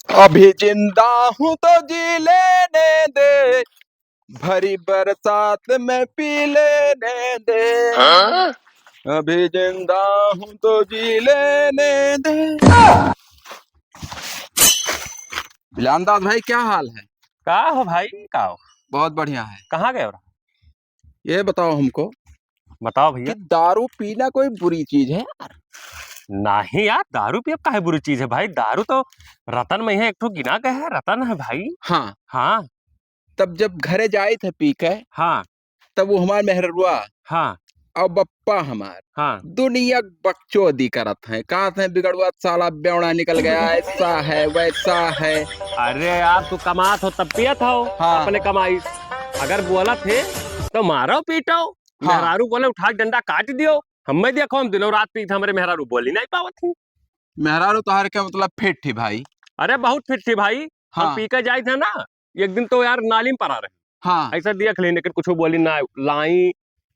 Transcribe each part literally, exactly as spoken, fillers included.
अभी जिंदा हूँ तो जी लेने दे, भरी बरसात में पी लेने दे। हाँ? अभी जिंदा हूँ तो जी लेने दे। बिलांदाज भाई, क्या हाल है? का हो भाई, का हो? बहुत बढ़िया है। कहाँ गए हो? ये बताओ हमको बताओ भैया। कि दारू पीना कोई बुरी चीज है यार? नहीं यार, दारू पियब काहे बुरी चीज है भाई? दारू तो रतन में है, एक ठो गिना गया है, रतन है भाई। हाँ। हाँ। तब जब घरे जाइत है पी के, हाँ। तब वो हमार मेहररुआ हाँ। और बप्पा हमार हाँ। दुनिया बकचोदी करत हैं, कहत हैं, "बिगड़ुआ साला बेवड़ा निकल गया, ऐसा है, वैसा है।" अरे यार, तू कमात हो तब पियत हो हाँ। अपने कमाई। अगर बोलत है तो मारो पीटो, हाँ। मेहरारू बोले उठा के डंडा काट दियो। हमें देखो, हम दिनों रात पीत, हमरे मेहरारू बोली नहीं पावत ही। मेहरारू तोहर के मतलब फिट ही भाई। अरे बहुत फिट थी भाई। हम हाँ। पी के जाइत है ना, एक दिन तो यार नाली में पड़ा रहे। हाँ। ऐसा देख लेने के कुछ बोली ना, लाइन,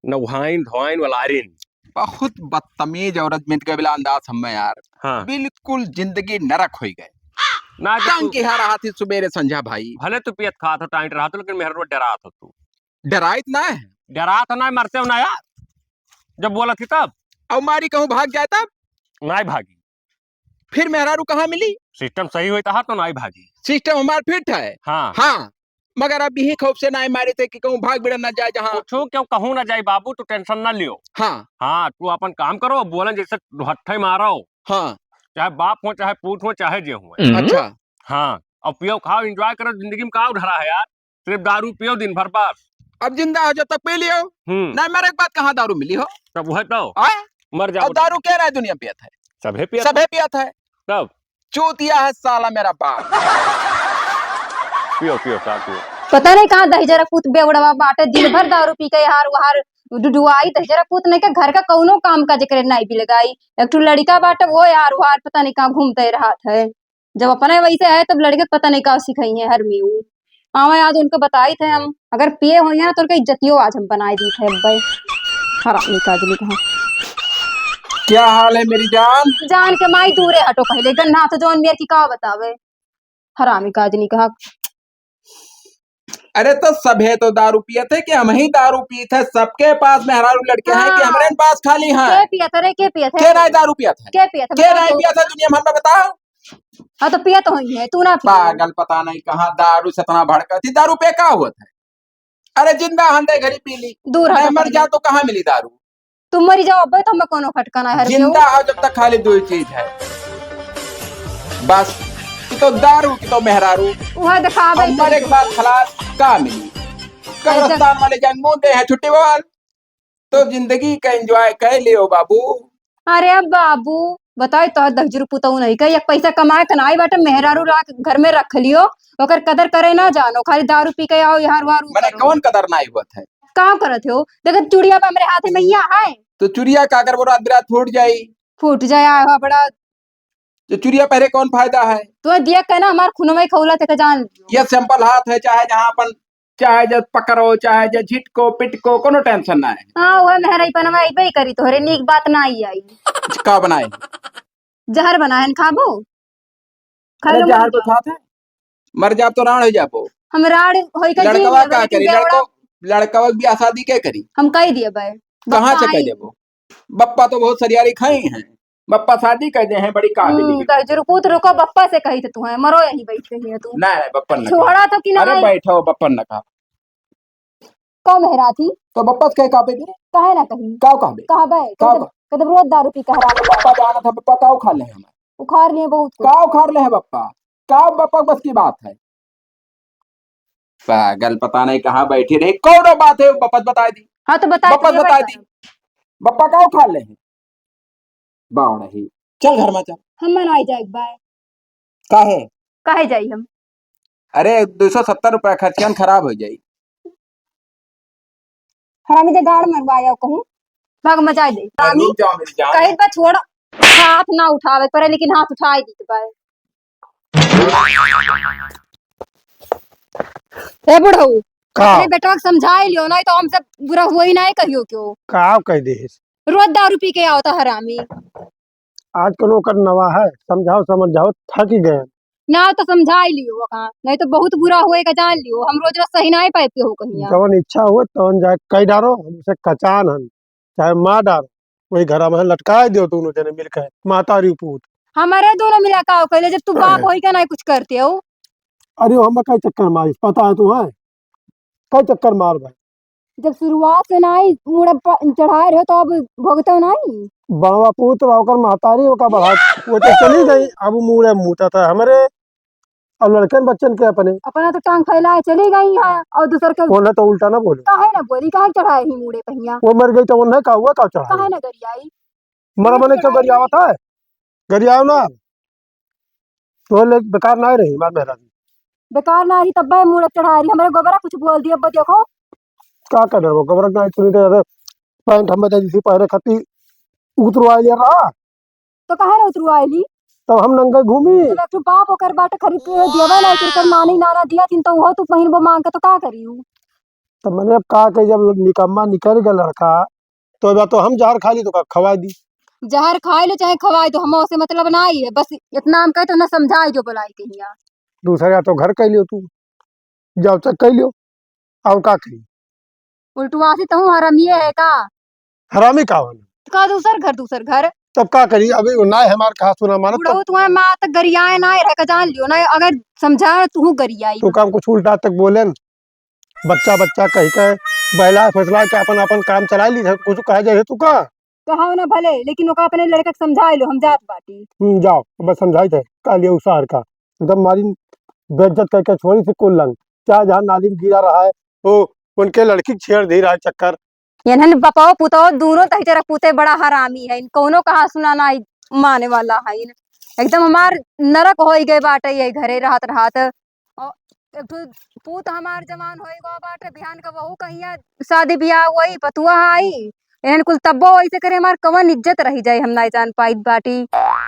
नहाइन, धोइन, वलारिन। बहुत बदतमीज औरत मिल गए बिलांदाज हमें यार। हाँ। बिल्कुल जिंदगी नरक हो गए। ना तो तंग तू किहा रहा थी सुबेरे संझा भाई। भले तू पियत खात हो, टाइट रहा तो, लेकिन मेहरवा डरात हो तू। डराइत ना है। डरात ना है, मरते हो ना यार। जब बोला थी तब। अब मारी कहूँ भाग जाए तब? नाई भागी। फिर मेहरारू कहाँ मिली? सिस्टम सही होई तहार तो नाई भागी। सिस्टम हमार फिट है। हाँ। हाँ, मगर अब यही खौफ से नाई मारे थे कि कहूँ भाग बिड़न ना जाए जहाँ। कुछो क्यों कहूँ ना जाए बाबू, तू टेंशन ना लियो। हाँ। हाँ, तू अपन काम करो, बोलन जैसे हट्ठे मारो। हाँ। चाहे बाप हो, चाहे पूत हो, चाहे जे हो। अच्छा। हाँ, अब पियो खाओ, एंजॉय करो, जिंदगी में का उधरा है यार? सिर्फ दारू पियो दिन भर बस। अब जिंदा हो जब तक पी लियो। हम्म। ना मरे के बाद कहाँ दारू मिली हो? तब वह तो। आए? मर जाओ। अब दारू के रहा है दुनिया पियत है? सभे पियत सभे है। पियत है। तब? चूतिया है साला मेरा बाप। पियो, पियो, साथ पियो। पता नहीं कहाँ दहिजरा पूत बेवड़वा बाटे, दिन भर दारू पी के यार वहार डुडुआई। दहिजरा पूत नहीं के घर का कौनो काम काज करे नहीं भी लगाई। एक ठो लड़का बाटे वो यार वहार पता नहीं कहाँ घूमते रहत है। जब अपने वैसे है, तब लड़के के पता नहीं का सिखाई है हर में ऊ। आवे आज उनको बताई थे हम, अगर पिए होइहैं ना, तो उनका इज्जतियो आज हम बनाए दी थे अब्बे। हरामी काजली कहाँ। क्या हाल है मेरी जान? जान के माई दूरे हटो पहले, गन्ना तो जौन मेर की का बतावे। हरामी काजली कहाँ। अरे तो सभे तो दारू पियत है कि हम ही दारू पीत है? सबके पास मेहरारू लड़के हैं कि हाँ। हमरे पास खाली हैं? के पियत है रे, के पियत है? के नहीं दारू पियत है? के पियत है? के बताओ नहीं तो। पियत है दुनिया में, हमें बताओ। हाँ, तो पियत होइहैं, तू ना पियो। पागल, पता नहीं कहाँ दारू से इतना भड़कत ही। दारू पे का होत है? अरे जिंदा हंदे घड़ी पी ली, दूर मैं हटो मर पहले। जा तो कहाँ मिली दारू? तुम मरी जाओ अब्बे, तो हमें कोनो खटका ना है, हर जिंदा हो जब तक खाली दो ही चीज है बस, कि तो दारू कि तो मेहरारू। वह दिखावे हम मरे के बाद खलास का मिली? कब्रिस्तान वाले जन मुंह दे हैं छुट्टी बोल। तो जिंदगी का एंजॉय कर लियो बाबू। अरे बाबू, बताई तो दहिजरू पुतऊ नहीं कही, एक पैसा कमाए के नाई बाटे, मेहरारू ला के घर में रख लियो, ओकर कदर करे ना जानो, खाली दारू पी के आओ, यार वारू मने करो। कौन कदर नाई होत है? का करत हो? देखत चुड़िया बा हमरे हाथे में यहाँ है। तो चुड़िया का करबो, रात बिरात फूट जाई। फूट जाए, आए हो बड़ा। तो चुड़िया पहरे कौन फायदा है? तो दिया के ना हमार खुनवा ही खौला थे के जान लियो। ये सिंपल हाथ है, चाहे जहाँ अपन चाहे जब पकड़ो, चाहे जब झिटको, पिटको, कोनो टेंशन ना है। हाँ, वह मेहराई पनवा अइबे करी, तोहरे नीक बात ना आई आई। का बनाए? जहर बनाए न खाबो? खा अरे लो, मर जहर तो जाओ। खात है, मर जाब तो राड़ हो जाबो। हम राड़ होई का जी लड़कवा लेबे, का लेकिन करी? बेवड़ा लड़को, लड़कवा के बियाह शादी के करी? हम कई दिए बे। कहाँ से बप्पा कई आई। देबो? बप्पा तो बहुत सरियारी खाई हैं। बप्पा शादी कर दे हैं, बड़ी काबिल हम्म, ही। दहिजरू पूत रुको, बप्पा से कही थे तू है, मरो यहीं बैठ रही है तू। नहीं, नहीं, बप्पन ना छोड़ा कहा। तो कि अरे नहीं? बैठो, बप्पन ना कहा। कौ मेहरा थी? तो बप्पा से कहे का बेबे? काहे ना कही? का कहबे? कहबे? का कहबे? कह दे, कह दे रोज दारू पी के हराम हो। बप्पा जाना था, बप्पा का उखाड़ ले हमें? उखाड़ लिए बहुत कुछ। का उखाड़ ले है बप्पा? का बप्पा बस की बात है? पागल, पता नहीं कहाँ बैठी रही। कौनो बात है, बप्पा बताई दी। हाँ, तो बताई बप्पा दी, बताई बताई। दी। बप्पा का उखाड़ ले है? बावड़ा ही। चल घर में चल। हम मनाई जाए एक बार। काहे? काहे जाई हम? अरे, दो सौ सत्तर रुपया खर्चियन खराब हो जाई। हरामी दे गाड़ मरवाया कहूँ। भाग मजा दे। अरे, रुक जाओ मेरी जान। कहे बा छोड़, हाथ ना उठावे पड़े, लेकिन हाथ उठाए दीत बा। ए बुढ़ऊ, का? अरे बेटवा के समझाई लियो, नहीं तो हमसे बुरा हुआ ही नहीं कहियो क्यों। का कह दे? रोज दारू पी के आवता हरामी। आजकल ओकर नवा है, समझाओ समझाओ थक गए। ना तो समझाई लियो ओका, नहीं तो बहुत बुरा होए का जान लियो, हम रोज रोज सही नाहीं पाइब केहू कहिया। जवन इच्छा हो तवन जाए कई डारो, हम उसे कचान हन, चाहे मार डारो, वही घरा में लटकाए दियो दोनों जने मिलके, महतारी पूत। हमरे दोनों मिला का कइले, जब तू बाप होई का नाहीं कुछ करते हो। अरे हम कई चक्कर मारिस, पता है तू है? कई चक्कर मार भाई। जब शुरुआत से नाहीं मूड़े प-, चढ़ाए रहे तो अब भोगते हो नाहीं? बड़वा पूत रहा ओकर महतारी ओका बढ़ा, वो तो चली गई, अब मूड़े मूता था हमरे और लड़कन बच्चन के अपने। अपना तो टांग फैलाए चली गई है और दूसर के उन्हें तो उल्टा ना बोले। काहे ना बोली, काहे चढ़ाए ही मूड़े पहिया? वो मर गई तो उन्हें का हुआ, का चढ़ाए? काहे ना गरियाई? मरा मने क्यों गरियावत है? गरियाओ ना। तो ले बेकार ना रही मार मेहरा। बेकार ना रही तब मूड़े चढ़ाए रही, हमरे गोबरा कुछ बोल दिया, अब देखो। का कर वो गोबरा ना इतनी देर पैंट हम बता दी पहले खाती उतरवा लिया रहा। तो काहे ना उतरवाइली? तब हम नंगे घूमी। तो एक ठो बाप ओकर बाटे खरीद के देवे ना, ओकर मानी नाना दिया थिन, तो उहो तू पहिनबो मांग के, तो का करी उ? तो मने अब का कही, जब निकम्मा निकल गया लड़का, तो या तो हम जहर खा ली, तो का खवाई दी। जहर खाई लो चाहे खवाई दो, हम ओसे मतलब ना आई है, बस इतना हम कहे तो ना समझाई दो, बुलाई के हिया। दूसरा या तो घर कह लियो तू, जाओ चेक कह लियो, और का कही? उल्टवासी तहूँ हरामिये है का? हरामी का होला? का दूसर घर, दूसर घर? तब का करी? अबे वो ना है हमार कहा सुना मानत, बुढ़ऊ तब तुम्हारे माँ तक गरियाए ना रह का जान लियो ना, अगर समझा तू गरियाई। तू काम कुछ उल्टा तक बोले न, बच्चा बच्चा कही के बहला फैसला के अपन अपन काम चला ली है, कुछ कहा जाए तू का? कहा ना भले, लेकिन ओका अपने लड़का के समझाए लो, हम जात बाटी। हम्म, जाओ, बस समझाई थे, कह लिया उसार का, एकदम मारी बेइज्जत करके छोड़ी से कुल लंग, चाहे जहाँ नाली में गिरा रहा है, वो उनके लड़की के छेड़ दे रहा है चक्कर। इन्हन बपाओ पुताओ दोनों तही तरह पूते बड़ा हरामी है, कौनो कहा सुना ना माने वाला है। एकदम हमार नरक होई गए बाटे ये घरे रहत रहत। और एक ठो पूत हमार जवान होई गो बाटे, बिहान का बहू कहिया शादी बियाह होई, पतुआ आई, इन्हन कुल तब्बो ऐसे करे, हमार कवन इज्जत रही जाए, हम नाई जान पाइत बाटी।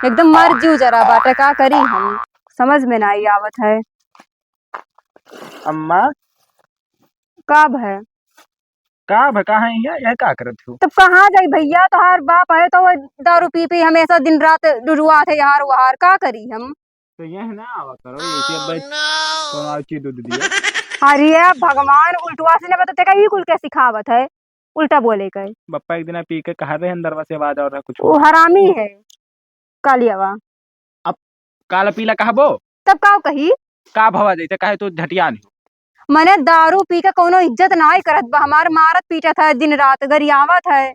एकदम मार जीव जरा बाटे, का करी हम, समझ में नाई आवत है। अम्मा। का भय? का भय, कहाँ है यह? यह का करत हो? तब कहाँ जाई भैया, तोहार बाप है तो वो दारू पी पी हमेशा दिन रात डुरुआत है, यार वहार का करी हम? तो यह ना आवा करो, ये सब बैठ, कौन आवे चीज दूध दिया? अरे भगवान, उल्टवा से ना बता, तेका ई कुल के सिखावत है, उल्टा बोले के। बप्पा एक दिन पी के कहा रहे अंदरवा से आवाज और कुछ। वो हरामी है, कालियावा। अब काला पीला कहबो? तब का कही? का भवा जैसे कहे तो झटियान हो। मने दारू पी के कौनो इज्जत नाई करत बा, हमार मारत पीटत है, दिन रात गरियावत है।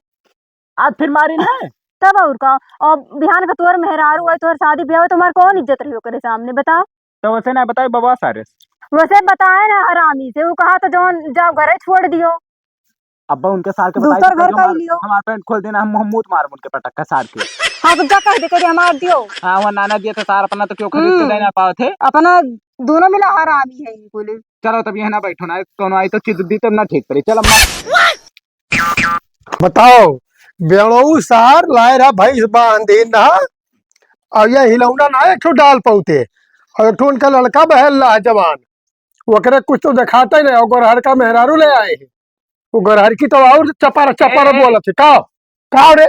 आज फिर मारी ना। तब और का? और बिहान का तोर मेहरारू है, तोर शादी ब्याह है, तुम्हार कौन इज्जत रही ओकरे सामने, बताओ? तो वैसे ना बताए बबा सारे। वैसे बताए ना हरामी से, वो कहा तो जौन जाओ घरे छोड़ दियो। अब्बा उनके सार के बताई दूसर तो घर जो का हमार, लियो। हमार पैंट खोल देना, हम मुंह मूत मारब उनके पटक का सार के। हाँ, तो जा कह दे, कह दे, हमार दियो। हाँ, वो नाना दिए थे सार, अपना तो क्यों खरीद के हम्म। देना पावत है? अपना दोनों मिला हरामी है इनको ले। चलो, तब यहाँ ना बैठो ना, कौनो आई तो चीज दी, तब ना ठीक पड़ी। चल अम्मा। बताओ, बेड़ऊ सार लाए रहा भैंस बांध देन रहा, और ये हिलौना ना एक ठो डाल पौते, और एक ठो उनका लड़का बहल रहा जवान, ओकरे कुछ तो दिखाता ही नहीं, और गोरहर का मेहरारू ले आए हैं। वो गोरहर की तो और चपर चपर ए, ए। बोलत है, का? का रे?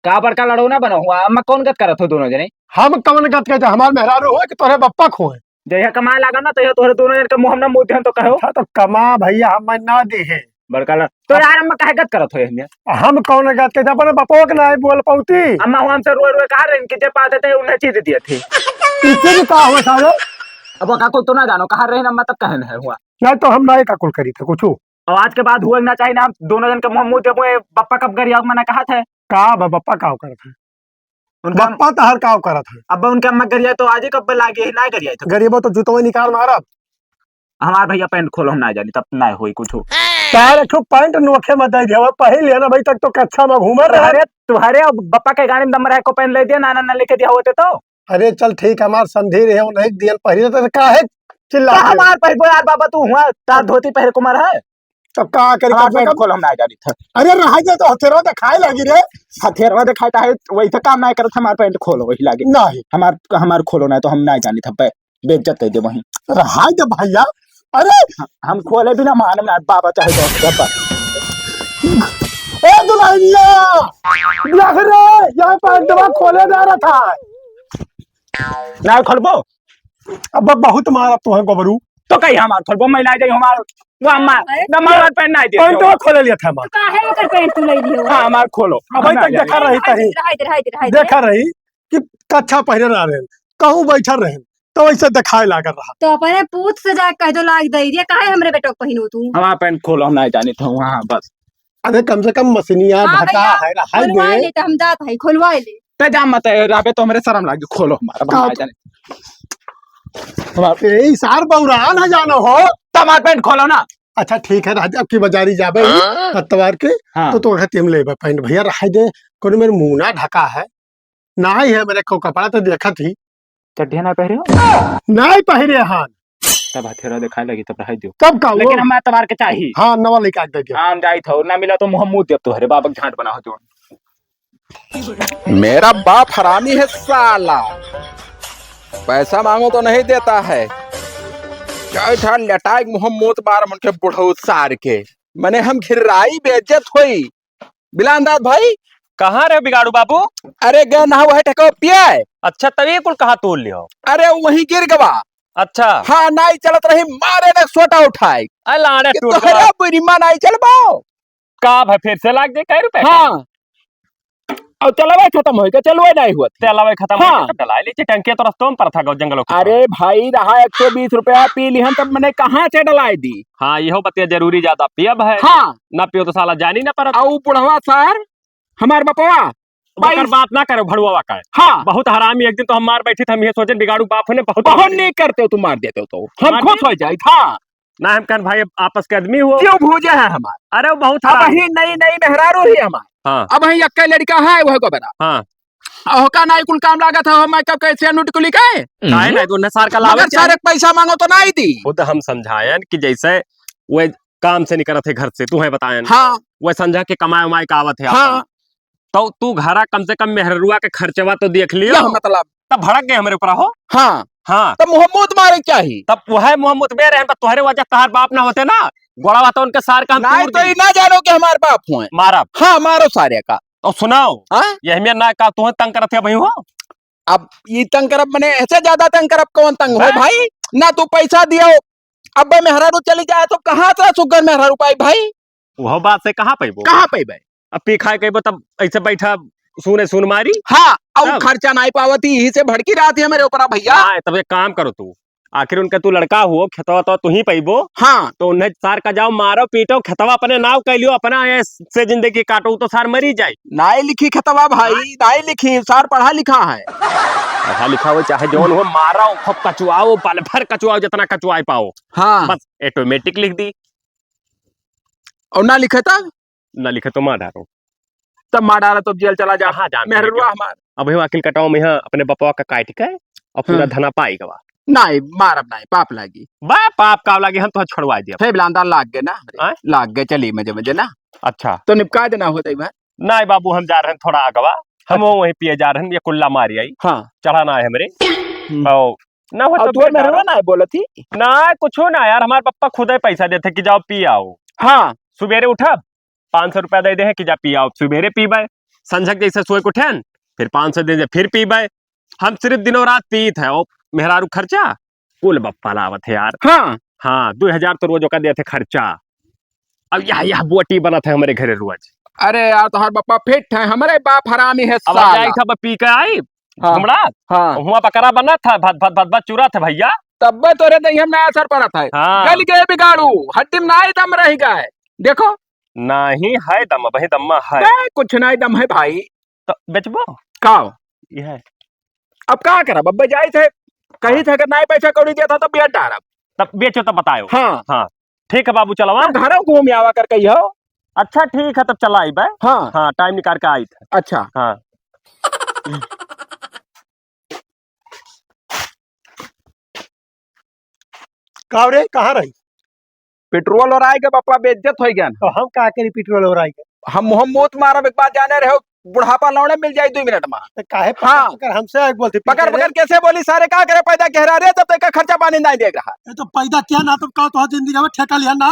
का बड़का लड़ौना बना हुआ? अम्मा कौन गत करत हो दोनों जने? हम कौन गत करत? हमार मेहरारू होए कि तोहरे बप्पा खोए? जहिया कमाए लागब ना, तहिया तोहरे दोनों जन के मुंह हम ना मुंह देहन तो कहो। अच्छा, तो कमा भैया, हम ना दे हैं। बड़का लड़-, तो अब यार, अम्मा काहे गत करत हो एहमे? हम कौन गत करत? अपने बपवा के ना बोल पौती। अम्मा, वो हमसे रोए रोए कहा रहे कि जे पाते थे, उन्हें चीज दिए थे। इसे भी का हुआ साले? अब वो का कुल तो ना जानो, कहा रहे ना, अम्मा तब कहन है हुआ। नहीं तो हम ना का कुल करी थे कुछ। अब आज के बाद हुए ना चाहिए ना, हम दोनों जन के मुंह मुंह देखो, ए बप्पा कब गरिया मना कहा थे। का बा, बप्पा का करत है? उनका बप्पा तहर का करत है? अब उनके अम्मा गरिया तो आज ही कब लागे है, ना गरिया तो। गरीबो तो जूतवा निकाल मारब। हमार भैया पैंट खोलो, हम ना जानी, तब ना होई कुछ। तार एक ठो पैंट नोखे में दे दिया, पहले ना भाई तक तो कच्छा में घूमत रहे। अरे तुम्हारे अब बप्पा के गाड़ी में दम रहे को पैंट ले दिया, नाना ना लेके दिया होते तो। अरे चल ठीक, हमार समधी रहे, उन्हें एक दियन पहिरे तो काहे चिल्ला तो रहे? हमार पहिरबो यार बाबा, तू हुआ तार धोती पहिरे कुमार है। तो का करी, हमार कम से पैंट कम खोल, हम ना जानी था। अरे रहा जा तो हथेरवा दिखाए लगी रे। हथेरवा दिखाए तो है, वही तो काम ना करत, हमार पैंट खोलो वही लागे। नहीं। हमार, हमार खोलो ना तो हम ना जानी था, बे-, बेइज्जत कर दे वहीं। रहा जा भैया, अरे हम, हम खोले भी ना मानम ना बाबा, चाहे दस बाबा। ए दुल्हनिया, देख रे, यहाँ पैंटवा खोले ना रखा है। ना खोलबो। अब बहुत मारब तोहे गोबरू। तो कहीं हमार खोलबो, मैं लाई जाई हमार, वो हमार, अरे, ना हमार पैंट नहीं देते हो। पैंटवा खोले लिया था हमार। तो काहे एकर पैंट तू ले लियो? हाँ, हमार खोलो। अब भाई तक देखा रही तही। रहाई दे, रहाई दे, रहाई दे। देखा रही कि कच्छा पहिरे ना रहे, कहूँ बैठल रहे, तो ऐसे देखाए लागल रहा। तो अपने पूत से जाके कह दो, लाग दे दिया, काहे हमरे बेटो को पहिनो तू? हमार पैंट खोलो, हम नहीं जानी था वहाँ बस। अरे कम से कम मशीनिया हाँ ढका भैया, है, रहा खोलवा दे। ले तो हम जात है, खोलवा ले। ते जा मत, रहबे तो हमरे शर्म लागी, खोलो हमारा, हम का? नहीं जाने। हमार ए, ई सार बौरान है जानो हो। तो हमार पैंट खोलो ना। अच्छा ठीक है, राजा, अब की बाजारी जाबे ही हाँ? अतवार के, हाँ। तो तोहरे खातिर हम लेबे पैंट, भैया, रहाई दे, कोनो मेरे मुंह ना ढका है, ना ही है मेरे को कपड़ा तो देखत ही। चड्ढिया ना पहिरे हो? नहीं पहिरे हन। तब हथेरा दिखाए लगी, तब रहाई दियो। तब का वो? लेकिन हम अतवार के चाही। हाँ, नवा लेके आ दे दियो। हाँ, हम जाई था, ना मिला तो मुंह मुंह देब तोहरे बाबा के झांट बना हो जो। मेरा बाप हरामी है साला, पैसा मांगो तो नहीं देता है। क्या था लटाई मुंह मोत बार मन के बुढ़ऊ सार के, मने हम घिर्राई बेइज्जत होई। बिलान दाद भाई। कहाँ रहे बिगाड़ू बाबू? अरे गए ना वही ठको पिए। अच्छा, तभी कुल कहाँ तोड़ लियो? अरे वहीं गिर गवा। अच्छा। हाँ, नाई चलत रही, मारे ने सोटा उठाए। अरे लाड़े कि टूट तोहरा गवा। बुरी माँ नाई चलबाओ। का भाई फिर से लाग दे, कै रुपए का? हाँ। और चलावे खत्म होई का, चलवे नहीं हुआ। चलावे खत्म हाँ। होई का, डलाए लीजिए, टंकिया तो रस्तों में पर था, गौ जंगलों के अरे पास। भाई, रहा एक सौ बीस रुपया पी लिहन, तब मने कहाँ से डलाए दी? हाँ, यहो बतिया जरूरी ज्यादा, पियब है। हाँ। ना पियो तो साला जानी ना परत। और बुढ़वा सार, हमार बपवा, ओकर बाईस बात ना करो, भड़ुआ का। हाँ। बहुत हरामी, एक दिन तो हम मार बैठी थे, हम ये सोचे बिगाड़ू बाप होने बहुत बहुत नहीं करते हो, तुम मार देते हो तो हम मार खुश दी? हो जाए। हाँ। ना हम कहन भाई, आपस के आदमी हो। क्यों भूजे है हमार? अरे वो बहुत अब हरामी। ही नई नई मेहरारू ही हमार। हाँ। अब ही यक्के लड़का है, वह को बना। हाँ। ओका ना कुल काम लागत है, हम कब कैसे नुटकुली के? काहे ना, तो उन्हें सार का लावे मगर के सारे चाही। पैसा मांगो तो ना ही दी। खुद हम समझायन कि जैसे वो काम से निकलत है घर से, तू है बतायन। हाँ। वो संझा के कमाए उमाए का आवत है हाँ। आपन। तो तू घरा कम से कम मेहररुआ के खर्चवा तो देख लियो। यह मतलब। तब भड़क गए हमरे ऊपर हो। हाँ। हाँ। तब मुंह मुंह मारे क्या ही? तब वह मुंह मुंह बे रहे, तब तोहरे वजह तहार बाप ना होते ना, गोड़वा तो उनके सार का हम नहीं तूर तो दी। ये ना जानो कि हमार बाप हुए। मारब। हाँ, मारो सारे का। तो सुनाओ। हाँ? ये हमें ना का तुहे तंग करत है भाई हो? अब ये तंग करब मने ऐसे ज्यादा तंग करब, कौन तंग हो हैं? भाई? ना तू पैसा दियो, अब मेहरारू चली जाए तो कहाँ से सुगर मेहरारू पाई भाई? वह बात से कहाँ पैबो? कहाँ पैबे? अब पी खाए के तब ऐसे बैठा सूने सून मारी। हाँ, और तब? खर्चा नहीं पावती, यही से भड़की रहती है मेरे ऊपर भैया। हाँ, तब एक काम करो तू, आखिर उनका तू लड़का हो, खेतवा तो तू ही पैबो। हाँ। तो उन्हें सार का जाओ, मारो, पीटो, खेतवा अपने नाव कर लियो, अपना ऐस से जिंदगी काटो, तो सार मरी जाए। नाई लिखी खेतवा भाई, नाई लिखी, सार पढ़ा लिखा है। पढ़ा लिखा हो चाहे जौन हो, मारो, खूब कचुआओ, पल भर कचुआओ, जितना कचुआए पाओ। हाँ। बस ऑटोमेटिक लिख दी। और ना लिखे तब? ना लिखे तो मार डालो। तब मार डाला तो जेल चला जा। कहाँ जान मेहरुआ देंगे? हमार। अब वही वकील कटाओ में यहाँ अपने बपवा का काट के और पूरा हाँ। धना पाई गवा। नहीं, मारब नहीं, पाप लागी। बा, पाप का लागी, हम तो छोड़वा दिया। हे बिलांदा लाग गए ना हमरे। आय? लाग गए, चली मजे मजे ना। अच्छा। तो निपका देना होता ही भाई। नहीं बाबू, हम जा रहे हैं थोड़ा आगवा, हम अच्छा। वहीं पिए जा रहे हैं, ये कुल्ला मारी आई। हाँ। चढ़ा ना है हमरे। हम्म। और ना हो और तो तू फिर मेहरवा डालो। ना बोलत ही? ना, कुछ ना यार, हमार पप्पा खुद ही पैसा देते कि जाओ पी आओ। हाँ। सुबेरे उठब, पाँच सौ रुपया दे दे हैं कि जा पी आओ, सुबेरे पीबे, संझक जैसे सोए के उठेन, फिर पाँच सौ दे दे, फिर पीबे। हम सिर्फ दिनों रात पीत है, ओ मेहरारू खर्चा, कुल बप्पा लावत है यार। हाँ। हाँ, दो हजार तो रोज ओका देते खर्चा। अब यह, यह बोटी बनत है हमरे घरे रोज। अरे यार, तोहार बापा फिट है, हमरे बाप हरामी है अब साला। जाई था, अब पी के आई, हाँ। घुमड़ा। हाँ। हुआ बकरा बनत था, भद, भद, भद, भद चुरा था भैया। तब्बे तोरे दहिया में नया असर पड़त है। हाँ। गल गए बिगाड़ू, हड्डी में नाई दम रह गए। देखो। नहीं है दम, वही दम्मा है। बे, कुछ नाई दम है भाई। तो बेचबो? का? ये है। अब का करब? अब जाई थे, कही हाँ। थे, अगर नाई पैसा कौड़ी दिया था, तो बेच डारब। तब बेचो, तब बतायो। हाँ। हाँ। ठीक है बाबू, चलवा। तो घरों घूम आवा कर कहियो। अच्छा, ठीक है, तब चला आई बे। हाँ। हाँ, टाइम निकाल के आई थे। अच्छा। हाँ। का रे, कहाँ रही? पेट्रोल ओराई के बापा बेइज्जत होइ गया। तो हम का करी पेट्रोल ओराई के? हम, हम मौत मारब, एक बार जाने रहे, बुढ़ापा लौड़े मिल जाई दो मिनट में। तो काहे पकड़, हाँ। पकड़ हमसे आग बोलती पकड़, पीछे रे? पकड़ कैसे बोली सारे, का करे पैदा कह रहा रे, तब तक का खर्चा पानी नहीं देख रहा। ये तो पैदा किया ना, तुम का तो जिंदगी में ठेका लिया ना,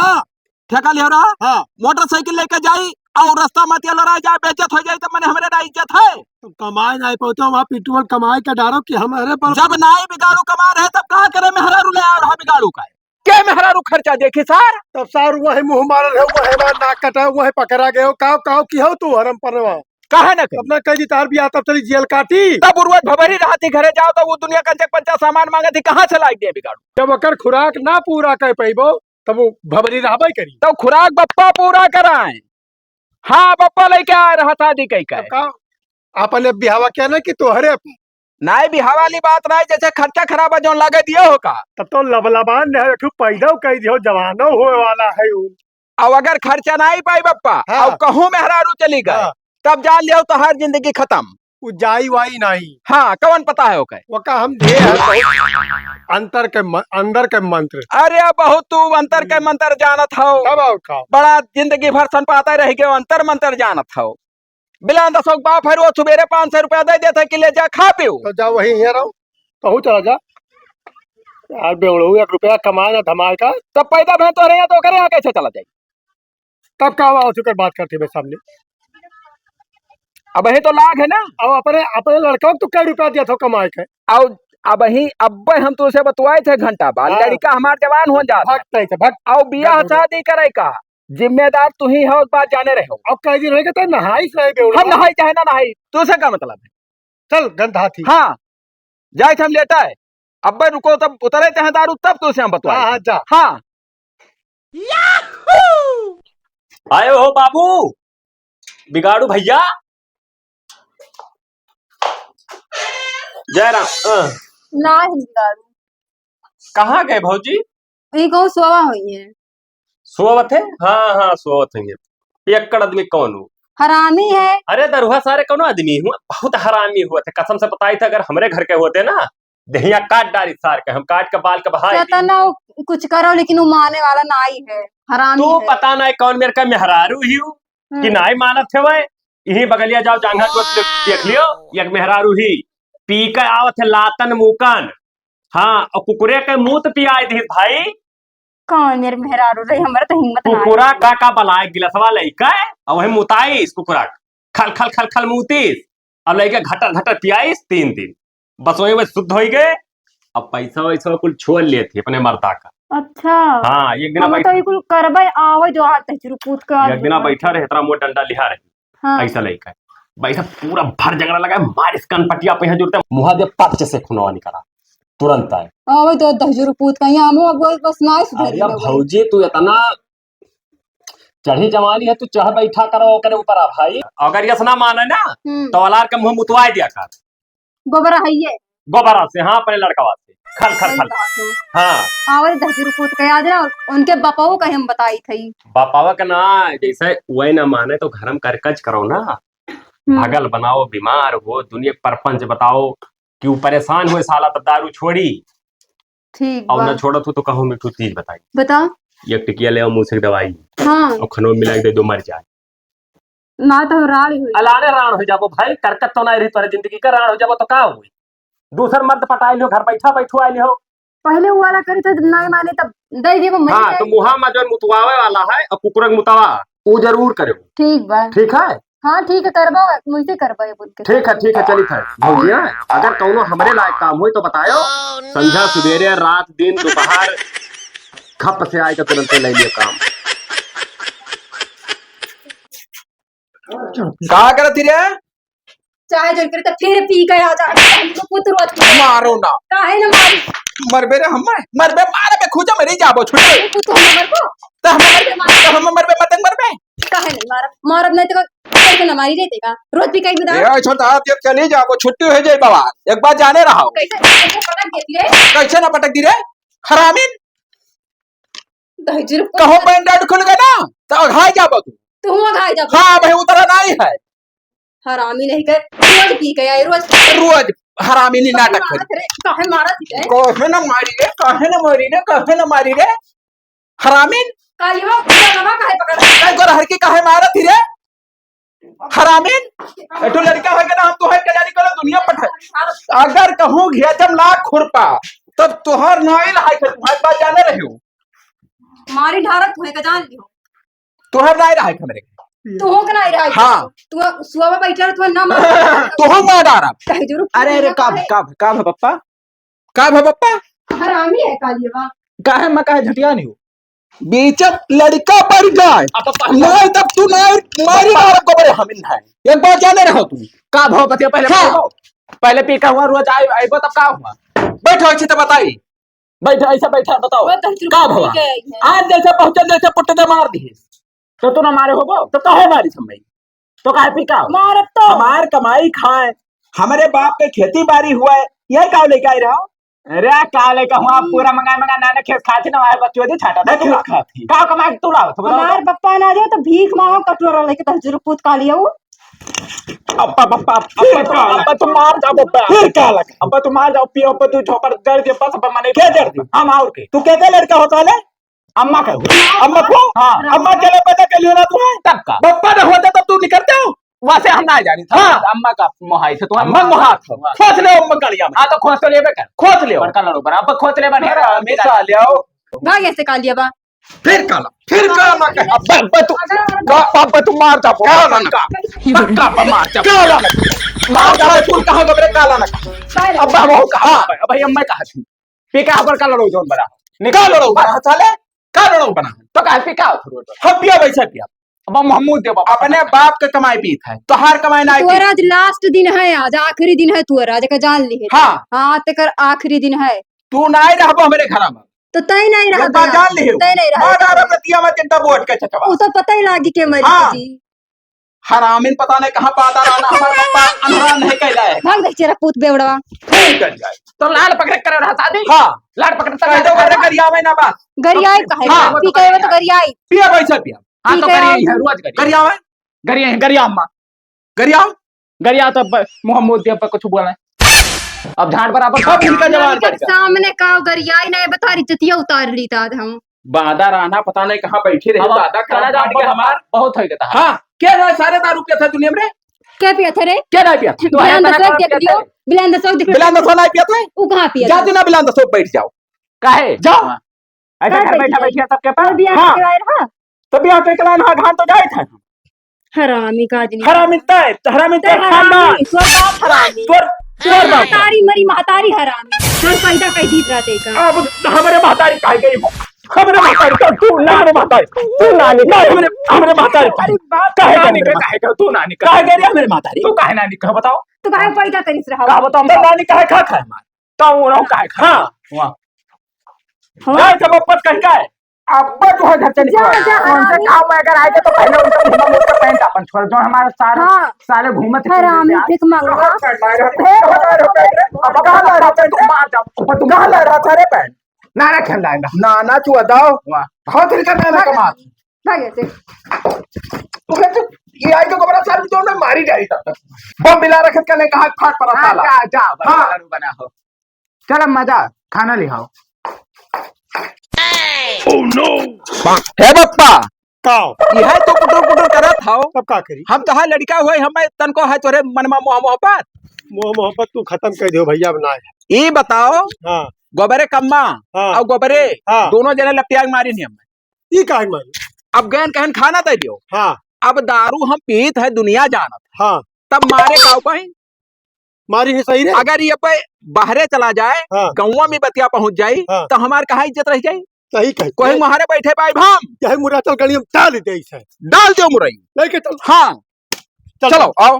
ठेका लिया रहा। हाँ। मोटरसाइकिल लेके जाई, और रास्ता मत ये लड़ाई जाए, बेइज्जत हो जाए, तो मने हमरे ना इज्जत है। तो कमाए नाहीं पावत हो, वहाँ पेट्रोल कमाए का डारो कि हम अरे पर जब नाहीं बिगाड़ू कमा रहे, तब कहाँ करे मेहरारू ले आ रहा बिगाड़ू का? के मेहरारू खर्चा देखी सार? तब सार वही मुँह मारल है, वही बार नाक कटा, वही पकड़ा गयो। काव, काव की हो तू हरम परवा? काहे न करी? अपना कह दी तार बियाह तब चली जेल काटी। तब उ रोज भभरी रहती घरे जाओ तो वो दुनिया कंचक पंचा सामान मांगती, कहाँ से लाइके दे बिगाड़ू? जब ओकर खुराक ना पूरा कर पइबो तब वो भभरी रहबे करी। तब खुराक बप्पा पूरा कराए। हाँ, बप्पा लइके आए रहा शादी कइ के। तब का? आपन बिहावा किया ना कि तोहरे अपन? नाहीं, बिहावा वाली बात नाहीं, जैसे खर्चा खराब है, जौन लागे दियो हो का? तब तो लबलबान ने एक ठो पैदा कइ दियो, जवानो होए वाला है उ। अब अगर खर्चा नाहीं पाई बप्पा, हाँ। अब कहूँ मेहरारू चली गए, हाँ। तब जान लियो तोहार जिंदगी खतम। उ जाई वाई नाहीं। हाँ, कौन पता है ओके? ओका हम दे है बहुत अंतर के म-, अंदर के मंत्र। अरे बहुत तू अंतर के हम्म। मंत्र जानत हो। तब और का? बड़ा जिंदगी भर सन पाते रह गयो, अंतर मंत्र जानत हो। बिलान दसों के बाप है, रोज सुबेरे पाँच सौ रुपया दे देते कि ले जा खा पियो। तो जा वही हियाँ रहो, कहूँ चला जा। यार बेवड़ो, एक रुपया कमाए ना धमाए का। तब पैदा भैं तोहरे यहाँ तो ओकरे यहाँ कैसे चला जाई? तब का हुआ, ओकर बात करती मेरे सामने। अब यही तो लाग है ना। अब अपने, अपने लड़का को तू कई रुपया दिया था कमाए के? अब, अब ही, अब हम तुझसे बतवाए थे घंटा बाद, हाँ। लड़का हमार जवान हो जात है। भक्त है, भक्त। अब बियाह भक्त। शादी करे का जिम्मेदार तू ही हो, बात जाने रहे हो। अब कई दिन होइगे तो नहाई से बेवड़ो। हम नहाई चाहे ना नहाई, तुझसे का मतलब है? चल, गंधा थी। हाँ, जाए थे हम लेटा है। अब्बे रुको, तब उतरे चाहे दारू, तब तुझसे हम बतवाए हाँ, थे। हाँ, जा। हाँ। आए हो बाबू, बिगाड़ू भैया। जय राम। अ। ना ही बिगाड़ू। कहाँ गए भौजी? यही कहूँ सोवा हुई है। सोवत है? हाँ, हाँ, सोवत है। पियक्कड़ आदमी कौन हो? हरामी है। अरे दरुहा सारे कौनो आदमी हुआ, बहुत हरामी हुआ थे। कसम से बताई थे, अगर हमरे घर के होते ना, देहिया काट डारी सार के, हम काट के बाल के बहाई दी। केतना कुछ करो, लेकिन वो माने वाला नाई है, हरामी तू है। पता नाई कौन मेरे का मेहरारू ही हूँ कि हम्म। नाई मानत है वह। यही बगलिया जाओ, जांघा को देख, देख लियो, एक मेहरारू ही पी के आवत है लातन मुकन। हाँ, और कुकुरे के मुंह तो पियाई दी भाई। कौन मेरे मेहरारू रही, हमारा तो हिम्मत ना है। कुकुरा का का बलाए गिलसवा लइका, और वही मुताइस कुकुरा, खल खल खल खल मुतीस, अब लइका घटर घटर पियाइस तीन दिन, बस वही वही शुद्ध होई गए। अब पैसा वैसा कुल छोड़ लिए थे अपने मर्दा का। अच्छा। हाँ, एक दिन हम बैठ- तो ये कुल करबे, आवे जो हाथ है, चुरु कूद के एक दिन बैठा रहे, इतना मोट डंडा लिहा रहे। हाँ। ऐसा लइका है। भाई साहब, पूरा भर झगड़ा लगा, मारिस कनपटिया पे यहाँ जुड़ते, मुहा दे पच से खुनवा निकला, तुरंत आए। आ, वही तो दहजू पूत का यहाँ मुँह, अब बस ना सुधर अरे गया भाई। भौजी, तू इतना चढ़ी जवानी है, तू चढ़ बैठा करो ओकरे ऊपर आ भाई। अगर यस ना माने ना, हम्म। तो अलार के मुँह मुतवाए दिया कर। गोबरा है ये। गोबरा से, हाँ, अपने लड़कवा से। खल, खल, सही खल। बात है। हाँ। आवे दहजू पूत के याद ना, उनके बापाओ का हम बताई थई। बापावा का ना, जैसे वही ना माने तो घर में करकज करो ना। हम्म। भगल बनाओ, बीमार हो, दुनिया के परपंच बताओ कि वो परेशान हुए साला तब दारू छोड़ी। ठीक और बा। ना छोड़त हो तो कहो मिठू चीज बताई। बता। एक टिकिया ले आओ मुँह से दवाई। हाँ। और खनो मिला के दे दो मर जाए। ना तो राड़ ही हुई। अलाने राड़ हो जाबो भाई, करकत तो ना रही तोरे जिंदगी का, राड़ हो जाबो तो का हुई? दूसर मर्द पटाई लियो, घर बैठा बैठो आई लियो। पहले वो वाला करी तो नहीं माने तब दे देबो मर हाँ, जाए। तो मुहा में जो मुतवावे वाला है और कुकुर के मुतावा, वो जरूर करो। ठीक बा। ठीक है? हाँ, ठीक है, करबा, मुझसे करबा ये बोल के। ठीक है, ठीक है, चली था। भौजिया, अगर कौनो हमरे लायक काम होई तो बतायो। संझा, सुबेरे, रात, दिन, दोपहर, खप से आए तो तुरंते ले लियो काम। का करत ही रे? चाहे जन करे तो फिर पी के आ जा। हमको पुत्र रोज पी के मारो ना। काहे ना मारी? मरबे रे हम्मे, मरबे, मारबे, खुजा मरी जाबो, छुट्टी। हमको पुत्र हम मरबो। तो हम मरबे, तो हम मरबे, मत मरबे। काहे नहीं मारब? मारब नहीं तो कैसे ना मारी रहते का? रोज पी के बता। ए, छोटा हाथ ये चली जाबो, छुट्टी हो जाए बाबा। एक बार जाने रहो। कैसे, कैसे पटक देती रे? कैसे ना पटक दी रे? हरामीन। दहिजर कहो पैंट डाउट खुल गए ना, तो अघाई जाबो तू। तू अघाई जाबो। हाँ, भाई उतरा नहीं है। हरामी नहीं के, रोज पी के आए, रोज। रोज हरामी नहीं नाटक करे। मारत रे, काहे मारत है? काहे ना मारी रे, काहे ना मारी रे, काहे ना मारी रे? हरामीन। काली हो, पूरा गवा काहे पकड़? काहे गोर हर की काहे मारत ही रे? हरामीन। एठो लड़का है के ना, हम तो है के जानी करो दुनिया पठाए। अगर कहूँ घेचम ना खुरपा, तब तोहर नाई रहाई के तुम्हारे बात जाने रही हो। मारी ढारत हुए के जान लियो। तोहर नाई रहाई के हमरे। तू हो के नाही रहा। हाँ। तू सुबह बैठा रहा, तू ना मार। तू हो मार डारा। कहे जरूर अरे, अरे, का, का, का है पप्पा? का भा पप्पा? हरामी है कालिया बा। काहे मैं काहे झटिया नहीं हो? बीचत लड़का पड़ जाए। अब पप्पा, नहीं तब तू नहीं मारी मारब गोबरे हमिन है। एक बार जाने रहो तू। का भाव बतिया पहले हाँ। बताओ। पहले पी का हुआ, रोज आए, आइबो तब का हुआ? बैठो अच्छे से बताई। बैठो ऐसे बैठा बताओ। वो तो हम का भवा? पी के आई है। आज जैसे पहुंचल जैसे पुट्टे दे मार दिए। तो तू ना मारे होबो, तो काहे मारी समय? तो काहे पी का? मारब तो। हमार कमाई खाए, हमरे बाप के खेती बारी हुआ है, यही का लेके आई रहो? अरे का लेके हुआ, हम्म। पूरा मंगा मंगा नाना खेत खाती ना, आए बच्चों दी छाटा, नहीं तो खेत खाती। का कमाई तू लाओ, तो बताओ। हमार पप्पा ना जाए तो भीख मांगो, कटोरा लेके दस रुपये पूत का लियो। अब्बा, अब्बा, अब्बा, अब्बा, अब्बा, तू मार जाओ, अब्बा। फिर का लगा? अब्बा, तू मार जाओ, पियो, अब्बा, तू झोपड़ जड़ दे, बस, अब्बा, मने के जड़ दे? हम और के? तू के के लड़का होता ले? अम्मा का हो? अम्मा को? हाँ। अम्मा के लिए पैदा कर लियो ना तू? तब का? पप्पा ना होता तब तू निकलते हो? वैसे हम ना जानी था। हाँ। अम्मा का मोहाई से तू अम्मा मोहात हो। हाँ। खोस ले अम्मा गलिया में। हाँ, तो खोस तो लेबे कर। खोस ले। बड़का लड़ो बना, अब खोस ले बने। अरे, हमेशा ले आओ। भाग ऐसे कालिया बा। फिर काला, फिर काला ना कहे। अब्बा, अब्बा तू, अब्बा, अब्बा तू मार जा, काला ना का। पक्का अब्बा मार जा। काला ना। मार जा, तू कहाँ गबरे काला ना का। अब्बा, हम कहाँ? हाँ। अब्बा, अब्बा, अम्मा कहाँ थी? पी का पर का लड़ो जौन बना? निकाल लड़ो बना, साले। का लड़ो बना? तो कहा पी का? हम पिया वैसे पिया। अब हम महमूद देबो। अपने बाप के कमाई पीत है, तोहार कमाई ना पीत। तोहरा आज last दिन है, आज आखिरी दिन है तोहरा, आज का जान ली है। हाँ। हाँ, तेकर आखिरी दिन है। तू नाई रहबो हमरे घर में। तो तय नहीं रहा एक बार जान लियो। तय नहीं रहा। मार डारा रतिया में चिंता बोट के चचवा। उ तो पता ही लागी के मरी हाँ। जी। हरामिन पता नहीं कहाँ पाता रहना, हमार पप्पा अनहरा नहीं कहला है। भाग दे चेरा पूत बेवड़वा। फोन कर जाए। तो लाड़ पकड़े करे रहा शादी? हाँ। लाड़ पकड़े करे कह दो, अरे गरियावे ना बस। गरियाई काहे? हाँ। पी के आवे तो गरियाई। पिया वैसे पिया। हाँ, तो ठीक है, करिए, आओ। ये रोज करिए। गरियावे? गरिया, गरिया अम्मा। गरियाओ। गरिया तो ब-, मुँह मुँह दिया पर कुछ बोला है। अब झाड़ बराबर सब इनका जवान इनके बढ़ गया। सामने का गरियाई नहीं बता रही, जतिया उतार ली था हम। बादा राना पता नहीं कहाँ बैठी रहे, अब दादा चला जाओ, काट के बहुत, हमार। बहुत हो गया था। हाँ, क्या है सारे दारू पिया था दुनिया में? क्या पिया था रे? क्या नहीं पिया था? तो है बिलान इतना दसों कहाँ देख पिया लियो, था? बिलान दसों देख बिलान दसों नहीं पिया था? वो कहाँ पिया था? जाते ना बिलान दसों बैठ जाओ। काहे? जाओ। हाँ। ऐसे का घर बैठ बैठा गया? बैठिया सबके पास? और बियाह हाँ। के लाए रहा? तो बियाह के लाए रहा, घर तो जाए थे। हरामी का आदमी। हरामी तय, हरामी तय तय हरामी, खानदान। तोर बाप हरामी। तोर, तोर बाप महतारी मरी, महतारी हरामी। तोर पैदा कई दीत रहते का? अब हमरे महतारी काहे गई? हमरे महतारी का तू ना, हमरे महतारी। तू ना निकल, हमरे, हमरे महतारी का। अरे बाप काहे रे। गई? काहे गई? तू ना निकल। काहे गई रे हमरे महतारी? तू काहे ना निकल, बताओ? तू काहे पैदा करिस रहा? का बताओ? तो नानी काहे खा खाए मार? तो उन्हों काहे खा? हाँ। वाह। हाँ। जाए थे बप्पत कहीं का है? अब्बा तू है घर से निकल। जा, जा, कौन से हरामी। काम में अगर आए थे तो पहले उनका मुंह में उसका पैंट अपन छोड़, जो हमारे सारे, हाँ। सारे घूमत फिरते हरामी, हैं। भीख मांगो। कहाँ कर लाए रहे? कहाँ लाए रहे? अब कहाँ लाए रहे? तुम बाहर जाओ, ऊपर तुम कहाँ लाए रहे था रे पैंट? नाना खेल लाएगा। नाना चुआ दाओ। वाह। बहुत दिन का नाना का मार। भाग ऐसे। तू कहते, ये आई तो कमरा साहब जो मैं मारी जाई तब तक। बम मिला रखे कने कहाँ फाट पड़ा हाँ, साला। जा, जा, बड़ा हाँ। लाडू बना हो। चल अम्मा जा, खाना ले आओ। Oh no! हे बप्पा, का? यह तो कुटुर कुटुर करत हौ। तब का करी? हम तोहार लड़का होई, हमें तनको है तोरे मन में मोह मोहब्बत। मोह मोहब्बत तू खत्म कर दियो भैया, अब ना है। ई बताओ, हाँ। गोबरे कम्मा हाँ। और गोबरे हाँ। दोनों जने लपटिया के मारी नहीं हमें। ई काहे मारी? अब गैन कहन खाना दे दियो। हाँ। अब दारू हम पीत है, दुनिया जानत। हाँ। तब मारे का कहीं? मारी ही सही रे। अगर ये पे बाहरे चला जाए, हाँ। गौवा में बतिया पहुंच जाई, हाँ। तो हमार कहाँ इज्जत रह जाई? सही कही। कोई मारे बैठे पाई भाम। यही मुरा चल गली हम डाल दे इसे। डाल दो मुरई। लेके चल। हाँ। चल। चलो, आओ।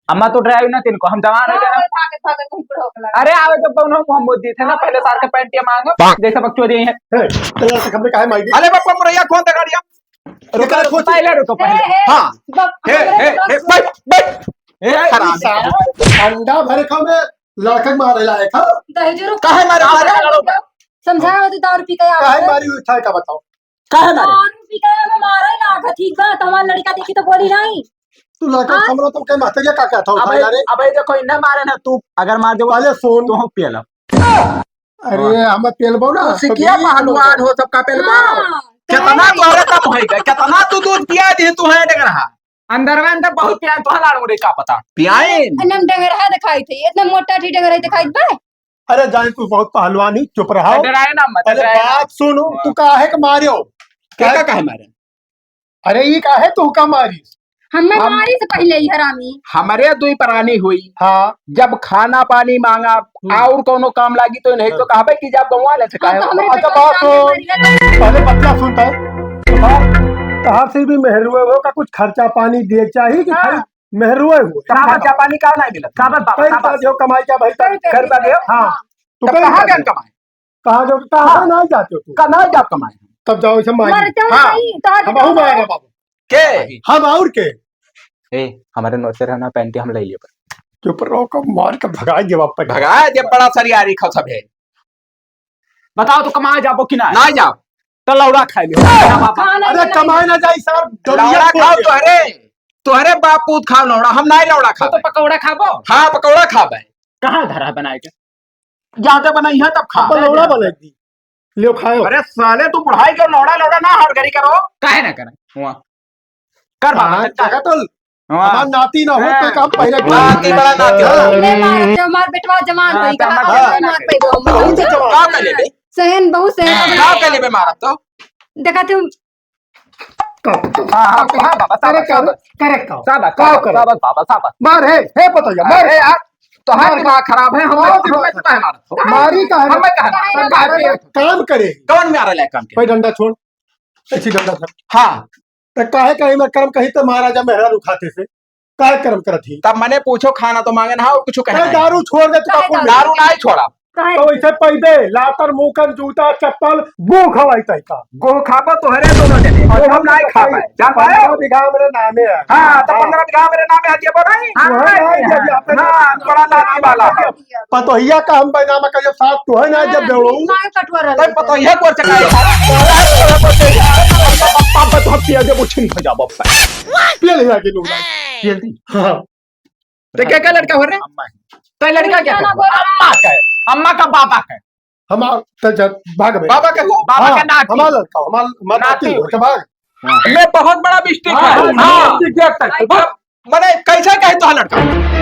अम्मा तो डराई ना तिनको, हम जवान हो गए ना। भागत, भागत, भागत, भागत, भागत। अरे, आवे तो पौनो मोहम्मद जी थे ना, पहले सार के पैंटिया मांगो, जैसे बकचोदी है। हे, तेरा से खबरें काहे मांगी? अरे बाप, मुरैया कौन देखा दिया? रुको, एकरा रुको, सोच। पहले रुको, पहले। हे, हे, हाँ। बाप, हे, हमरे हे, दिमाग हे, में बैठ, बैठ। ए, ए, हरामी। साला, अंडा भरे खाओ में लड़का के मारे लायक, हाँ? दहेजो रुको। काहे मारे, मारे? समझाया होती दारू पी के आ काहे गए। मारी हुई था, का बताओ? काहे मारे? दारू पी के हमें मारे ना था, ठीक बा, तो हमार लड़का देखी तो बोली नहीं। तू लड़का हाँ? समझो तो के माते के का कहता हूँ, अबे, अरे? अबे देखो, इन्हें मारे ना, तू अगर मार देबो, पहले सुन। तो हम पियला। अरे, हाँ। हमें पेलबो ना, तू सिकिया तो पहलवान हो, सबका पेलबो। हाँ, कितना कहे तोहरे कम होई गए, कितना तू दूध पिया दे, तू है डगरहा। अंदर में अंदर बहुत पिया, तोहर लाड़ मुरे का पता। पियाइन। अनम डगरहा दिखाई थे, इतना मोटा ठी डगरहा दिखाई बा। अरे जान, तू बहुत पहलवान ही, चुप रहो। डराए ना मत, अरे डराए ना। बात सुनो, हाँ। तू काहे के मारियो? के का काहे मारे? अरे, ई काहे तोहका मारी? हमें हम मारी से पहिले ही हरामी। हमरे दुई परानी हुई। हाँ। जब खाना पानी मांगा, हम्म। और कौनो काम लागी तो नहीं तो हाँ। कहबे कि जब गंवा ले से हाँ, काहे? तो हमरे अच्छा, पेटवा बात में तो मारी है। पहले बतिया सुनता है। तोहार, तोहार से भी मेहरुए हो का कुछ खर्चा पानी दिए चाहिए कि हाँ। खाली मेहरुए हो? का खर्चा पानी का नहीं मिलत? का बात बाबा, कई का बात? रुपया दियो कमाई का भाई? कई रुपया दियो? हाँ। हाँ। तू तब कई कहाँ रुपया गए दियो? कमाए? कहाँ जाओ? कहाँ हाँ। ना जाते हो तू? कहाँ ना जाओ कमाए? तब जाओ ऐसे मांगे। मरते हो हाँ। नहीं, तो हम हूँ मारा बाबा। के? हम और के? ए, हमारे नौसे रहना पहनती हम ले लिए पर। चुप रहो, कब मार के भगा दे वापस। भगा दे, बड़ा सरियारी खा सब है। बताओ तो कमाए जाबो कि ना? ना जाओ। तो लौड़ा खाए ले। खाना अरे नहीं। कमाए ना जाई सर, लौड़ा खाओ तोहरे, तोहरे बाप पूत खाओ लौड़ा, हम नहीं लौड़ा खाओ। तो पकौड़ा खाबो? हाँ, पकौड़ा खाबे। कहाँ धरा है बनाए के? ज्यादा बनाई है तब खा। पकौड़ा बनाई दी। लियो खाओ। अरे साले, तू बुढ़ाई के लौड़ा, लौड़ा ना हर घड़ी करो। काहे ना करे? हुआ। कर बाबा, हाँ, कर। जगह तो हाँ। हमार नाती ना हो, तो काम पहले नाती बड़ा नाती हो। ले मार, जो मार बेटवा जवान हाँ, होई, तो कहाँ हमार से मार पे दो, बहुत जवान। का कर लेबे? सहन, बहुत सहन। का कर लेबे मारब तो? देखा तू। हाँ, हाँ, हाँ, बाबा, करे साबस, का? साबस। करे का? साबस, का साबस, करे? साबस, बाबा, साबस। मार हे, हे पतोहिया, मार। अरे यार, तोहार मार। दिमाग खराब है, हम मार हम दिमाग। मारत हो। मारी का है? हम कहा, हम कहा, काम करे। कौन मारा ले काम के? भाई डंडा छोड़, ऐसी डंडा छोड़। हाँ। त काहे कहीं मैं कर्म कही त महाराजा मेहरारू खाते से? काहे कर्म करत ही? तब मने पूछो, खाना तो मांगे ना, और कुछ कहे अरे नहीं। दारू छोड़ दे, तू काहे कौन दारू? दारू नहीं छोड़ा। काहे? तो इसे पहले लातर, मुकन, जूता, चप्पल, गो खवाई तई का? गो खाबो तोहरे दोनों जने, गो हम नहीं खाबे। जान पाए? पन्द्रह बीघा मेरे नामे है। हाँ, तो हाँ। पन्द्रह बीघा मेरे नामे है, ये बोला ही। हाँ, हाँ, हाँ, हाँ, हाँ, बड़ा लाठी वाला। पतोहिया का हम पैदा में करिए साथ तो है ना, जब हाँ, बेवड़ू। बीच में कटुआ रहल तब है। पतोहिया को चकाई। अब, अब, अब, अब, अब, अब, अब, पिया दे, वो छिन हो जाबो। पिया ले आके लोग। पिया दी। हाँ। ते के, के लड़का हो रे? अम्मा है। ते लड़का क्या लड़का ना करे? बोला। अम्मा का है। अम्मा का बाबा का है। हमार, ते जा, भाग बे। बाबा का हो? बाबा हाँ, का नाती। हमार लड़का, हमार, हमार नाती नाती हो, हो। ते भाग। हाँ। ले बहुत बड़ा mistake हाँ, है। हाँ, हाँ। नाती देख सकते। अब मने कैसे कहे तो लड़का?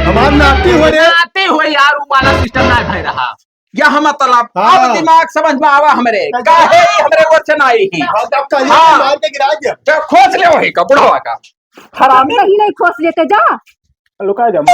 हमार नाती हो रे। नाती हो यार, वो वाला system ना भय रहा। या हम मतलब, हाँ। अब दिमाग समझ में आवा हमरे। अच्छा। काहे ही हमरे ओर से ना आई ही। हाँ, जब कहिए हाँ। तो मार के गिरा दिया। जब खोज ले वही का, बुढ़वा का। हरामी। कहीं नहीं खोस लेते, जा। लुका जा अम्मा।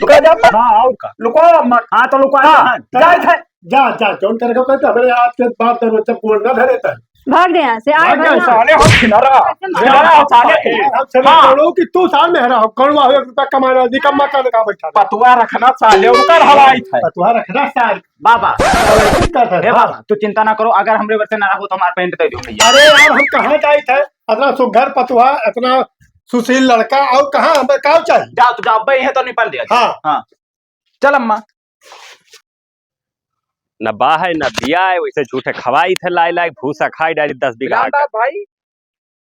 लुका जा अम्मा। हाँ, और का? लुका अम्मा। हाँ, तो लुका हाँ, जा। जा, जा। जा, जा, जौन करे को कहते, हमरे आज के बाद दरवाजा बोल ना धरे तक। भाग दे यहाँ से, आए भाग भाग जा, यहाँ। साले हो, खिलारा। कैसे मार? खिलारा हो, साले। हम सभी हाँ। करोड़ों की तू साल में हरा हो, करोड़वा हो, एक रुपया कमाने वाला, निकम्मा का लगा बैठा। पतुआ रखना साले, उनकर हवाई था। पतुआ रखना साले। बाबा। ठीक कर दे, हे हाँ। बाबा, तू चिंता ना करो, अगर हमरे ओर से ना रहो तो हमार pant दे दो भैया। अरे यार, हम कहाँ जाइत है? अतना सुघर पतुआ, अतना सुशील लड़का, और कहाँ हमें का चाहिए? जाओ, तू जाओ, अब्बे है तो निपल दिया। हाँ। हाँ। चल अम्मा। न बा है, न बिया है, वैसे झूठे खवाई थे, लाई लाई भूसा खाई डाली दस बीघा रामदास का। भाई।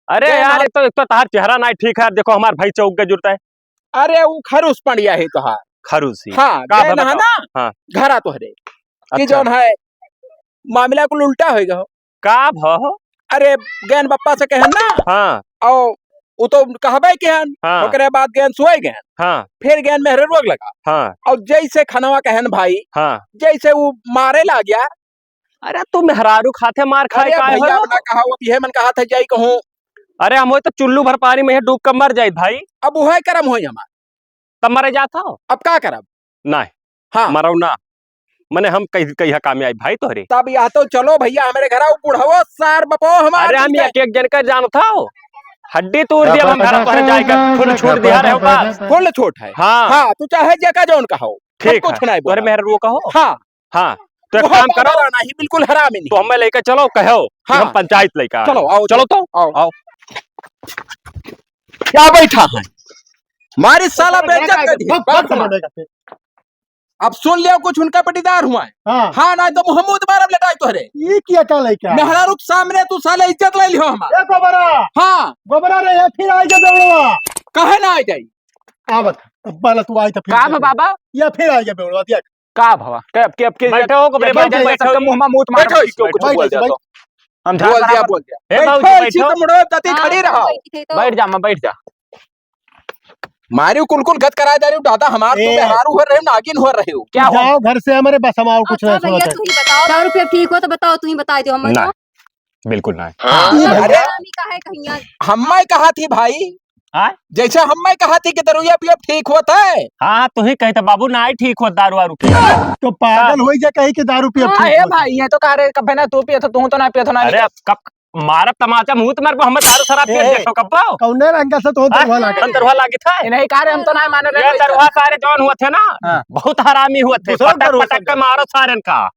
अरे जय यार, माता एक तो, एक तो तहार चेहरा ना ठीक है, देखो हमार भाई चौक के जुड़ता है। अरे वो खरूस पड़िया है तोहार। खरूस ही। हाँ, का गए भला ना, का? ना? हाँ। घरा तोहरे। कि अच्छा। जौन है, मामला कुल उल्टा होइ गयो। का भव? अरे, गैन बप्पा से कहन ना। हाँ। और वो तो कहबे कहन, हाँ। ओकरे बाद गैन सोए गैन। हाँ। फिर गैन मेहररुआ के लगा। हाँ। और जैसे खनवा कहन भाई, हाँ। जैसे वो मारे लाग गया। अरे, तू मेहरारू खाते मार खाए अरे काहे भैया, हो? अपना कहा, वो बिहे मन कहा था, जाई कहूँ। अरे, हम होई तो चुल्लू भर पानी में डूब कर मर जाई भाई। अब वह करम होई हमार। तब मरे जात हो? अब का करब? नहीं। हाँ। मरौ ना। मने हम कही, कहिया कामे आई भाई तोहरे। तब या तो चलो भैया हमरे घर आओ, बुढ़वो सार बपो हमार अरे हम मिलते। एक, एक जन का जानत हो। हड्डी तोड़ दिया हम घर पर जाए कर। फुल छूट दिया रहे हो बस। फुल छूट है। हाँ। हाँ, तू चाहे जे का जौन कहो। हम ठीक कुछ है। नहीं तोहरे बोला। मेहररुओ कहो। हाँ। हाँ। तो एक वो काम करो। हमारा नहीं, बिल्कुल हरामी नहीं। तो हमें लेकर चलो, कहो कि हाँ। हम पंचायत लेकर आ चलो, रहे हैं। आओ, चलो चलो। तो। आओ। आओ। क्या बैठा है? मारे साला बेइज्जत कर दी। बात सुनो। अब सुन लियो, कुछ उनका पटीदार हुआ है। हाँ। हाँ, ना तो मुहम्मद मारब लटाई तोहरे। ये क्या, क्या लेके आया? मेहरारू के सामने तू साले इज्जत ले लियो हमार। ए गोबरा। हाँ। गोबरा रे, ये फिर आ गया बेवड़वा। काहे ना आ जाई? आवत। अब पहले तू आई तो फिर का देख। बाबा? ये फिर आ गया बेवड़वा, देख। का भवा? के, के, के, बैठो, के बैठो, बाजा बैठो। सबके मुंह में मूत मार बैठो, के क्यों कुछ बैठो, बोल दिया बैठो। तो? हम झाड़ बोल दिया, बराबर। बोल दिया। ए, बाबूजी, बैठो, बैठो। इसी कमड़ो तती हाँ, खड़ी रहो। बैठ के तो बैठ जा, मैं बैठ जा। मारियो कुल कुल गत करा जा रही हूँ, दादा हमार तो ए। मेहरारू हो रहे हो, नागिन हो रहे हो। क्या हो? जाओ घर से हमारे, बस हम और कुछ अच्छा नहीं भैया, सुनते। तू ही बताओ। दारू पे ठीक हो तो बताओ, तू ही बता दो हमको। ना। बिल्कुल ना है। हाँ, अरे, हरामी का है कहीं आज। हम्मै कहा थी भाई, हाँ? जैसे हम्मै कहा थी कि दरुइया पियब ठीक होत है। हाँ, तू ही कहते बाबू, ना ही ठीक होत दारू वारू की। तो पागल हाँ। होई जा कहीं कि दारू पियब हाँ, ठीक ए होत है। भाई, ये तो कह रहे, कब्बे ना तू पियत हो, तू तो ना पियत हो, ना अरे, लिया। कब मारब तमाचा, मुँह तो मार को, हम दारू शराब पियत ए, देखो कब्बो। कौने रंग से तो हाँ? दरुआ लागे? हम दरुआ लागे था। ए, नहीं, कह रहे, हम तो ना माने ये रहे। दरुआ सारे जौन हुआ थे ना, हाँ। बहुत हरामी हुआ थे। दूसरा पटक, दरुआ पटक के मारो सारन का।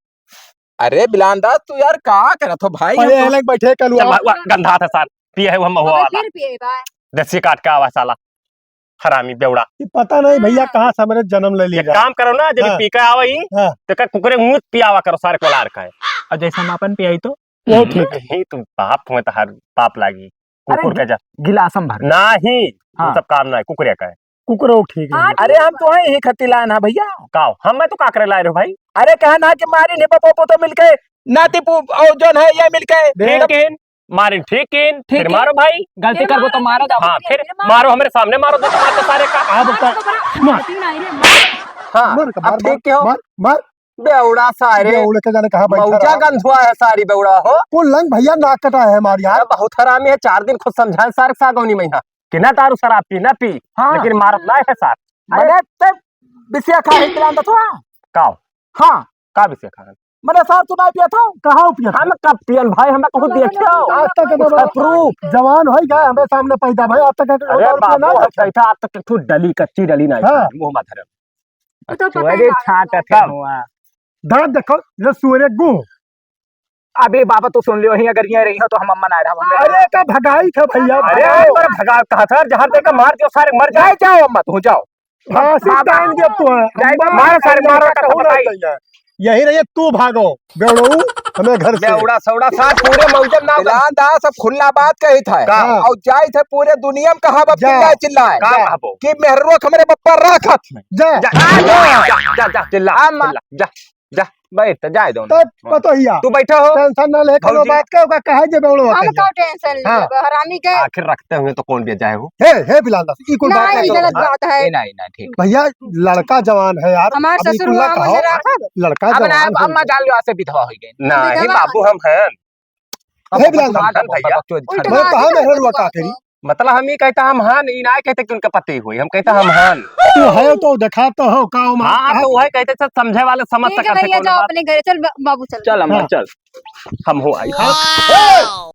अरे बिलान दास, तू यार का करत हो भाई? पहले हम तो अलग बैठे कलुआ। चल, वा, वा, गंधा था सार, पिए है वो महुआ अबे वाला। फिर पिए बा। देसी काट के आवा साला, हरामी बेवड़ा। ये पता नहीं भैया हाँ। कहाँ से हमरे जन्म ले एक लिया। काम करो ना, जब हाँ। पी के आवा ही, हाँ। तो का कुकरे मुँह पियावा करो सारे कोलार का है। और जैसे हम अपन पियाई तो? वो ठीक है। नहीं, तू बाप हुए तो हर पाप लागी। अरे कुकुर का जा। गिलास में भर। नहीं, हाँ। वो सब काम ना है, कुकुरे का है। कुकुरो ठीक है। हाँ, अरे हम तो हैं यही खत्ती लाए ना भैया। काओ? हम मैं तो का करे लाए रहे भाई? अरे कहा ना कि मारी ने पपो पोतो मिलके, नाती पु-, और जौन है ये मिलके। ठीक किन, मारिन ठीक किन, ठीक फिर किन। मारो भाई। गलती फिर करबो तो मारो, मारो जाओ। हाँ, फिर फिर मारो। मारो, हमरे सामने मारो, दो मार के सारे का। अब मारो का तो बड़ा मार। कठिन आई रे, मार। हाँ, मार का, अब मार, ठीक मार, क्यों? मार, मार। बेवड़ा सारे। बेवड़े के जाने कहाँ बैठा मौजा रहा। गंधुआ है सारी बेवड़ा हो। कुल लंग भैया नाक कटा है हमारी यार। अरे बहुत हरामी है, चार दिन खुद समझाएँ सारे सागौनी में यहाँ। कि ना दारू शराब पी, ना पी, हाँ। लेकिन मारत ना है सार। अरे, अरे, ते बिसिया खा है, पिलान दतवा। काओ? हाँ। का बिसिया खा है? मने सार, तू ना पिया था? कहाँ पिया था? हम कब पियन भाई, हमें कहूँ देखे हो? आज तक हम कुछ proof? जवान होई गए, हमें सामने पैदा भाई, आज तक एक अरे दारू पिया बाबू, ना हम था। कहता आज तक एक ठो डली, कच्ची डली ना हाँ। खाए, मुँह मा धरे। तू तो पता चोरी है, छाट है हाँ। हुआ। दाँत देखो, ये सुअरे गू। अबे बाबा, तू सुन लियो, ही अगर ये रही हो तो हम अम्मा ना रहा। अरे, तो भगाई था भैया, अरे, भगाओ। अरे, पर भगा कहा था, जहर देकर मार दियो, सारे मर जाए। जाए, जाओ अम्मा, तू जाओ। फांसी बाबा, टांग दियो तू है। जाए, अम्मा मारो सारे, मारो, कहूँ ना बताई। जाइए। यही रहिए, तू भागो, बेवड़ऊ, हमें घर से। बेवड़ा सौड़ा साथ पूरे मौजम ना पिलान दास अब खुल्ला बात कही था। का? हाँ। और जाई थे पूरे दुनिया में कहा बा जा। चिल्लाए, चिल्लाए। का कहबो? कि मेहरुआ के हमरे बप्पा राखत में। जा। जा, जा, जा, जा, चिल्ला, अम्मा। चिल्ला, जा। जा, बैठ, त जाए दो। तब पतोहिया, तू बैठा हो। Tension ना लेके भौजी। बात का, ओका कहे जे बेवड़ो हम कहिया। का tension हाँ। लेबे, हरामी के। आखिर रखते हुए तो कौन बेच जाए हो? हे, हे बिलान दास, ई कुल बात नहीं, ना करो। गलत बात है। ए, नहीं, नहीं, ठीक। भैया, लड़का जवान है यार, हमार अब ई ससुर कुल ना हुआ कहो। मुझे राखब। लड़का अब ना, जवान अब है। अम्मा जान लो, आज से विधवा हो गई। नहीं, विधवा। बाबू हम हैं। अब हे बिलान दास, भैया। उल्टा मैं बात कहा है, मेहरुआ का करी? मतलब हम ई कहता हम हन, ई ना कहते कि उनके पति हुई, हम कहता हम हन। तू है तो देखा तो हो, का हो, हाँ, कहा तो वही कहते सब समझे वाले समझ ठीक है सकत है भैया, कौन जाओ बात। अपने घरे, चल बा-, बाबू चल। चल अम्मा, हाँ। चल। हम हो आई। हाँ।